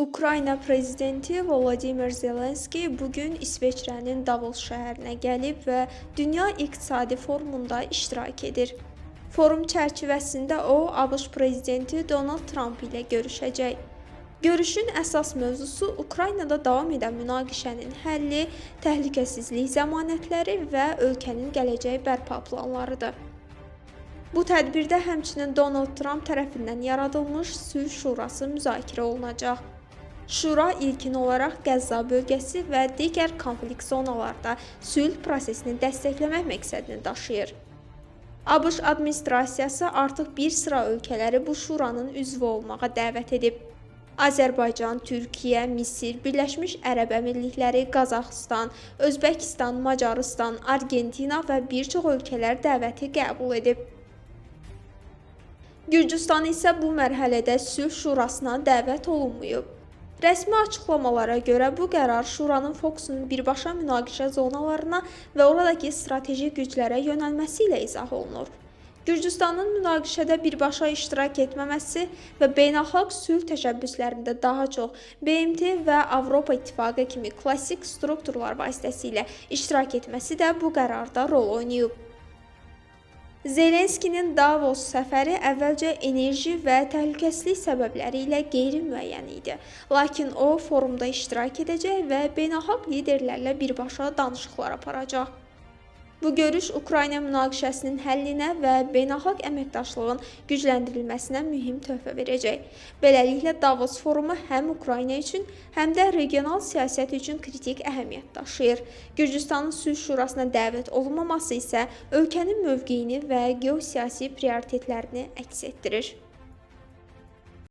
Ukrayna prezidenti Volodimir Zelenski bu gün İsveçrənin Davos şəhərinə gəlib və Dünya İqtisadi Forumunda iştirak edir. Forum çərçivəsində o, ABŞ prezidenti Donald Tramp ilə görüşəcək. Görüşün əsas mövzusu Ukraynada davam edən münaqişənin həlli, təhlükəsizlik zəmanətləri və ölkənin gələcək bərpa planlarıdır. Bu tədbirdə həmçinin Donald Tramp tərəfindən yaradılmış Sülh Şurası müzakirə olunacaq. Şura ilkin olaraq Qəzza bölgəsi və digər konflikt zonalarda sülh prosesini dəstəkləmək məqsədini daşıyır. ABŞ administrasiyası artıq bir sıra ölkələri bu şuranın üzvü olmağa dəvət edib. Azərbaycan, Türkiyə, Misir, Birləşmiş Ərəb Əmirlikləri, Qazaxıstan, Özbəkistan, Macarıstan, Argentina və bir çox ölkələr dəvəti qəbul edib. Gürcüstan isə bu mərhələdə Sülh Şurasına dəvət olunmayıb. Rəsmi açıqlamalara görə bu qərar şuranın fokusunun birbaşa münaqişə zonalarına və oradakı strateji güclərə yönəlməsi ilə izah olunur. Gürcüstanın münaqişədə birbaşa iştirak etməməsi və beynəlxalq sülh təşəbbüslərində daha çox BMT və Avropa İttifaqı kimi klassik strukturlar vasitəsilə iştirak etməsi də bu qərarda rol oynayıb. Zelenskinin Davos səfəri əvvəlcə enerji və təhlükəsizlik səbəbləri ilə qeyri-müəyyən idi. Lakin o forumda iştirak edəcək və beynəlxalq liderlərlə birbaşa danışıqlar aparacaq. Bu görüş Ukrayna münaqişəsinin həllinə və beynəlxalq əməkdaşlığın gücləndirilməsinə mühüm töhfə verəcək. Beləliklə Davos forumu həm Ukrayna üçün, həm də regional siyasət üçün kritik əhəmiyyət daşıyır. Gürcüstanın Sülh Şurasına dəvət olunmaması isə ölkənin mövqeyini və geosiyasi prioritetlərini əks etdirir.